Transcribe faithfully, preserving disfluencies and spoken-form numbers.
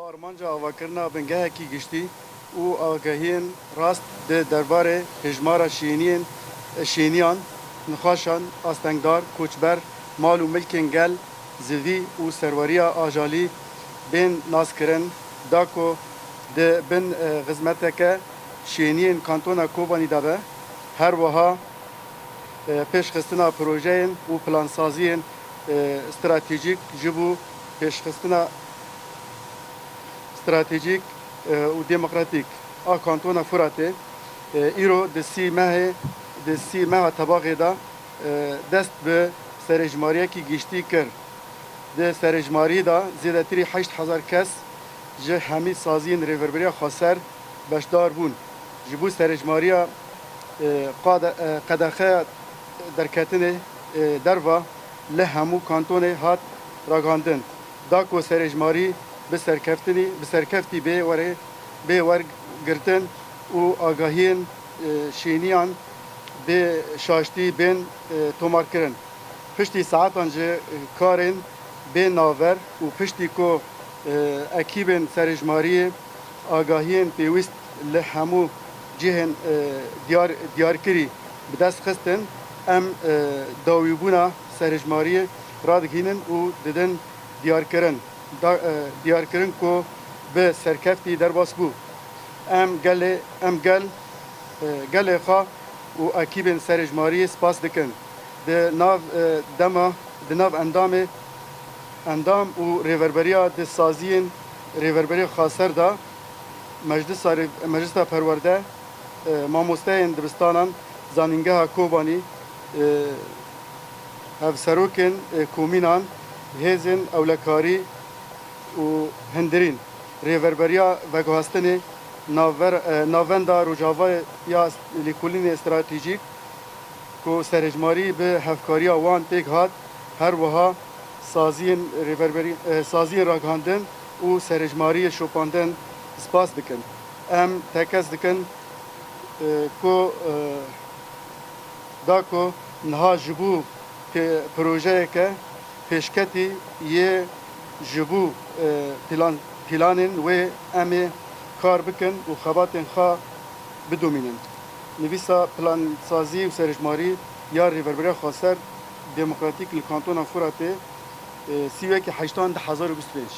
Armanca avakirina bingehekî giştî û agahiyên rast di derbarê hejmara şêniyên, şêniyan, nexweşan, astengdar, koçber, mal û milkên gel, zivî û serweriya ajalî bên naskirin, da ku di bin, e, xizmeteke şêniyên Kantona Kobanî de be. Her wiha, e, pêşxistina projeyên û plansaziyên, e, stratejîk ji bo pêşxistina stratejîk, e, û demokratîk a Kantona Furatê, e, îro di sî mehê, di sî meha tebaxê de, e, dest bi serêjmariyekî giştî kir. Di serêjmariyê de zêdetirî heşt hezar kes ji hemî saziyên Rêverberiya Xweser beşdar bûn. Ji bo serêjmariya, e, qade-, e, qedexeya derketinê, e, derva li hemû kantonê hat ragihandin. Da ku serêjmarî bi serkeftinî, bi serkeftî bê werê, bê wergirtin û agahiyên, e, şêniyan bê şaştî bên, e, tomarkirin. Piştî saetan ji karên bên navber û piştî ku, e, ekîbên serêjmariyê agahiyên pêwîst li hemû cihên, e, diyar, diyarkirî bi dest xistin, em, e, dawîbûna serêjmariyê radigihînin û didin diyarkirin, da, e, diyarkirin ku bi serkeftî derbas bû. Em gelê, em gel, e, gelê xwe û ekîbên serêjmariyê spas dikin. Di nav, e, dema, di nav endamê, endam û rêverberiya di saziyên Rêverberiya Xaser de Meclisa Rê-, Meclisa Perwerde, e, mamosteyên dibistanan, Zanîngeha Kobanî, e, hevserokên, e, komînan, hêzên ewlekarî û hundirîn, Rêverberiya Veguhestinê, Navber-, e, Navenda Rojava ya Lêkolînê Stratejîk, ku serhejmarî bi hevkariya wan pêk hat, her wiha saziyên rêverberî, e, saziyên ragihandin û serhejmariyê şopandin spas dikin. Em tekez dikin, e, ku, e, da ku niha ji bo pê-, projeyeke pêşketî yê ji bo, e, plan-, planên wê em ê kar bikin û xebatên xwe bidomînin. Nivîsa plansazî û serhejmarî ya Rêverberiya Xweser Demokratîk li Kantona Furatê, e, sî û yekê heştan du hezar û bîst û pênc.